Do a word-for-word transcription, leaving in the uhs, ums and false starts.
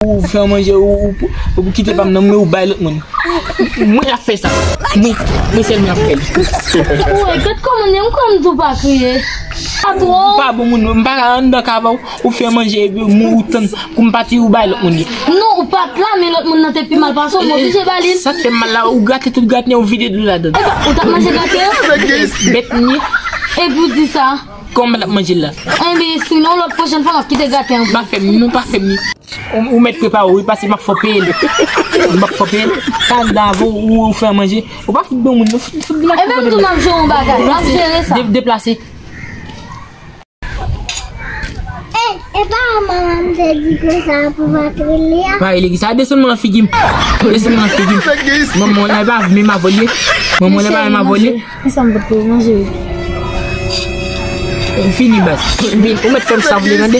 Ou fè manje, ou, ou, ou kite pa m nan, men ou bay lòt moun. Mwen ap fè sa. Mwen, mwen sèl mwen ap fè li. Woy, gad kòman li, m kwè m di w pa kriye. Pa twò. Ou pa bon moun, m pa ka anndan ka avè w, ou fè manje, epi ou tann pou m pati, ou bay lòt moun li. Non, ou pa t la, men lòt moun nan te pi mal pase w, m oblije ba li l. Sa k fè m mal la, ou grate tout graten, ou vide dlo ladan. Epa, ou t ap manje graten an? Bèt m ye. Epi w di sa. Kòman l ap manje l la? Enben, sinon, lòt pwochèn fwa, m ap kite graten an. Pa fè m li, non, pa fè m li. Ou, ou mèt prepare w, wi, paske m ap fè w peye l. M ap fè w peye l. Sa anndan avè w, ou, ou fè manje. Ou pa fout bon moun, non, fout, fout vin ak. Enben, m tou m ap jere yon bagay. M ap jere sa. De-, deplase. E, e pa manman m te di ke sa pou pa rele a? Pa rele ki sa? Desann mwen nan figi m. Desann mwen nan figi m. Manman w la, e pa menm avè l ye. Manman w la, e pa menm avè l ye. Kisa m pot pou manje? Fini, baz. Vin, ou mèt fè m sa w vle, tande?